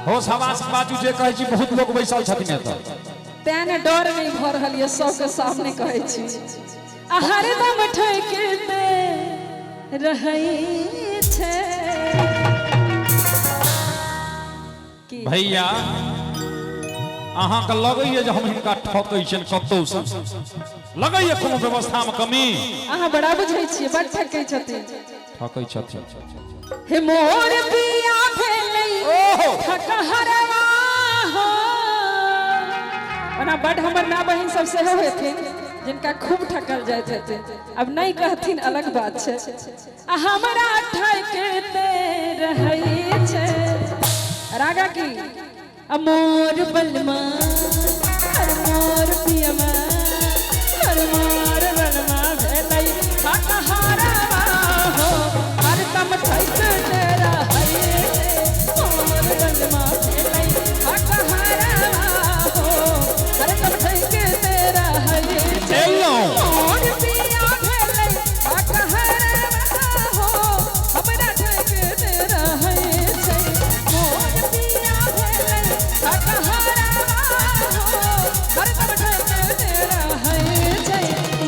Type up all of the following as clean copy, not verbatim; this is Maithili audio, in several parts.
होश हवास बाजू जे कहै छी, बहुत लोक बैसल छथिन एतऽ। तें ने डर नहि भऽ रहल यऽ, सबके सामने कहै छी। आ हरदम ठोकिते रहै छै की? भैया, अहाँके लगैए जे हम हिनका ठकै छियनि कतहुसँ? लगैए कोनो व्यवस्थामे कमी? अहाँ बड़ा बुझै छियै, बड ठकै छथिन। ठकै छथिन। हे मोर पिया भेलै ओहो। ठकहरवा हो। ओना बड हमर माय बहिन सब सेहो हेथिन जिनका खूब ठकल जाइत हेतै, अब नहि कहथिन अलग बात छै। आ हमरा ठकते रहै छै रागा की। आ मोर बलमा, हर मोर पियमा, हर मोर बलमा भेलै ठकहरवा हो, हरदम ठकते रहै छै। मोर बलमा भेलै ठकहरवा हो, हरदम ठकते रहै छै। एलहुँ। मोर पिया भेलै ठकहरवा हो, हमरा ठकते रहै छै। मोर पिया भेलै ठकहरवा हो, हरदम ठकते रहै छै।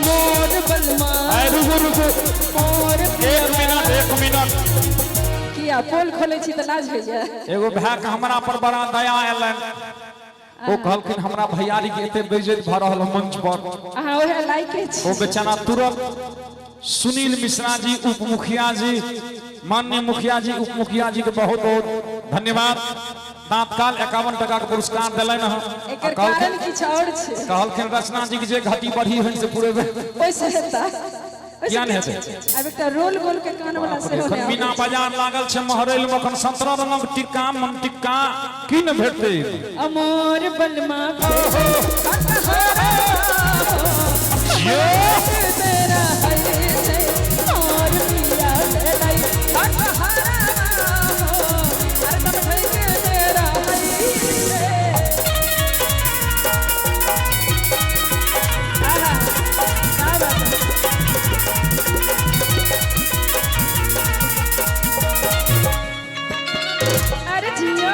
मोर बलमा आइ रुकू रुकू। मोर एक मिनट, एक मिनट। किया पोल खोलै छी तऽ लाज होइया? एगो भाय के हमरा पर बड़ा दया एलनि, ओ कहलखिन हमरा भैयारी के एते बेइज्जत भऽ रहल हँ मंच पर। अहाँ ओहे लायके छी। ओ बेचारा तुरंत सुनील मिश्रा जी, उप मुखिया जी, माननीय मुखिया जी, उप मुखिया जी के बहुत बहुत धन्यवाद, तात्काल 51 टका के पुरस्कार देलनि हँ। आ एकर कहलखिन कारण किछु आओर छै। कहलखिन रचना जी के जे घटी बढ़ी होइन से पूरेबै। ओहिसँ हेता? किया नहि हेतै? आब एकटा रोल गोल के कान वाला सेहो एखन नहि मीना आबै। बाजार लागल छै महरैल मे, एखन 17 रंगक टिक्का मन टिक्का की ने भेटतै। अमोर बलमा यो तेरा है छै, मोर पिया भेलै ठकहरवा हो, हरदम ठकते रहै छै। आहा, का बात है? अरे जियो।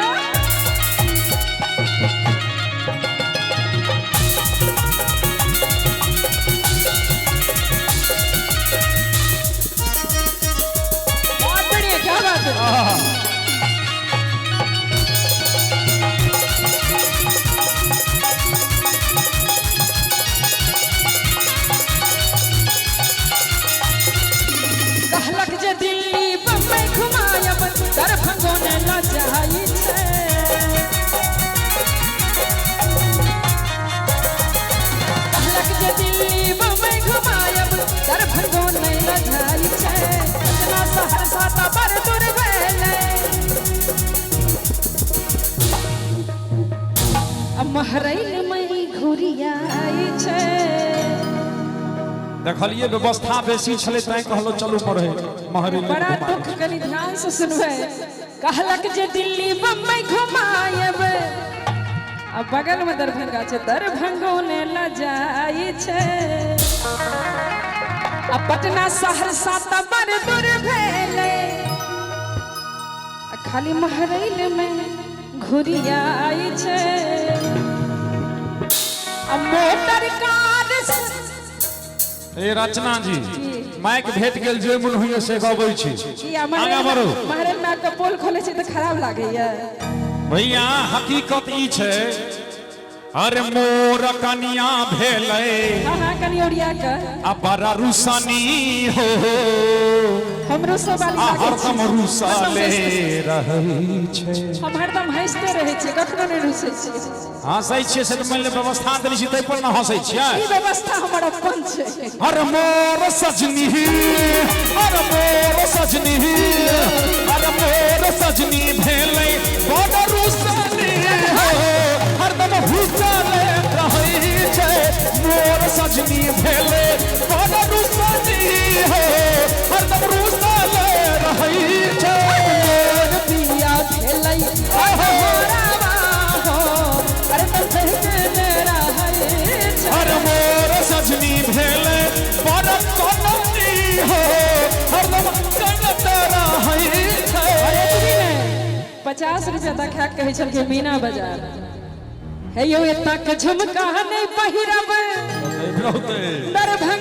बहुत बढ़िया, क्या बात है? कहलक जे दिल्ली बम्बई घुमायब, दरभंगो ने ल जाइ छै। कहलक जे दिल्ली बम्बई घुमायब, दरभंगो ने ल जाइ छै। पटना सहरसा तऽ बड़ दूर भेलै, आ महरैल में घुरियाइ छै। देखलिए व्यवस्था बेसी छलै तैं कहलो चलू मरहे महरैल। बड़ा दुख, कनि ध्यान से सुनबै। कहलक जे दिल्ली बम्बई घुमायब, आ बगल में दरभंगा छै, दरभंगो ने ल जाइ छै। आ पटना सहरसा तऽ बड़ दूर भेलै, आ खाली महरैल में घुरियाइ छै। आ मोटर कार से ए रचना जी, माइक भेट गेल, जे मन होइए से गबै छी। किया? आगाँ बढ़ू। महरैल में आबिकऽ पोल खोलै छै तऽ खराब लागैया? भैया, हकीकत ई छै, अरे मोर कनिया भेलै हाँ हाँ, कनि ओरिया कऽ। आ बड़ा रुसनी हो। हमरो सब वाली आ लागै छी। हरदम रुसले रहै छै। हम हरदम हँसिते रहै छियै, कखनो नहि रुसै छियै। हँसै छियै से तऽ मानि लिअ व्यवस्था देने छी, ताहि पर ने हँसै छियै। ई व्यवस्था हमर अपन छै। अरे मोर सजनी, अरे मोर सजनी, अरे मोर सजनी भेलै बड़ रुसनी हो, हरदम रुसले रहै छै। मोर सजनी भेलै बड़ रुसनी हो, हरदम रुसले रहै छै। मोर पिया भेलै हरावा हो, हरदम ठहकने रहै छै। अरे मोर सजनी भेलै बड़ कननी हो, हरदम कनत रहै छै। एतबी नहि, 50 रुपया देखा के कहै छलखिन मीना बाजार। हे यौ, एतक झुमका नहि पहिरब। रहते। दरभंगा।